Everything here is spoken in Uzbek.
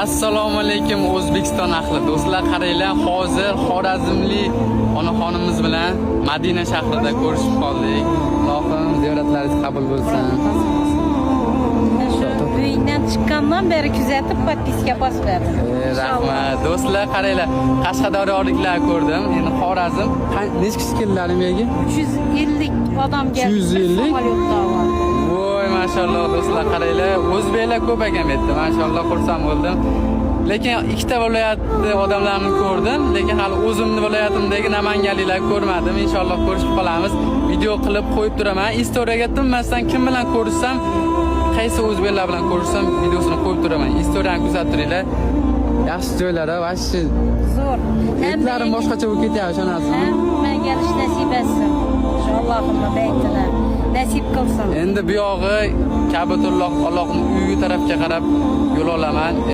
Assalomu alaykum, O'zbekiston ahli. Do'stlar, qaranglar, hozir Xorazmlik onaxonimiz bilan Madina shahrida ko'rishib qoldik. Ilohim, ziyoratlaringiz qabul bo'lsin. Shu uyingdan chiqqandan beri kuzatib, подписка bosib berdim. Rahmat. Do'stlar, qaranglar, Qashqadaryoliklar ko'rdim. Endi Xorazm. Necha kishi keldilar bu yerga? 350 odam keldi. 350? Samolyotda var. Voy, mashalloh, do'stlar, qaranglar, o'zbeklar ko'p ekan bu yerda. Mashalloh, xursand bo'ldim. Lekin ikkita viloyatni odamlarini ko'rdim, lekin hali o'zimni viloyatimdagi namanganliklarni ko'rmadim. Inshaalloh, ko'rishib qolamiz. Video qilib qo'yib turaman. Istoriyaga tinmasdan kim bilan ko'rishsam, qaysi o'zbeklar bilan ko'rishsam, videosini qo'yib turaman. Istoriyani kuzatib turinglar. Yaxshi joylar, вообще. Zo'r. Etlarim boshqacha bo'lib ketyapti, ishonasizmi? Hamma gelish nasib etsin. Shu Allohimni baytini nasib qilsin. Endi bu yog'i Ka'batulloh, Allohning uyi tarafga qarab yo'l olaman.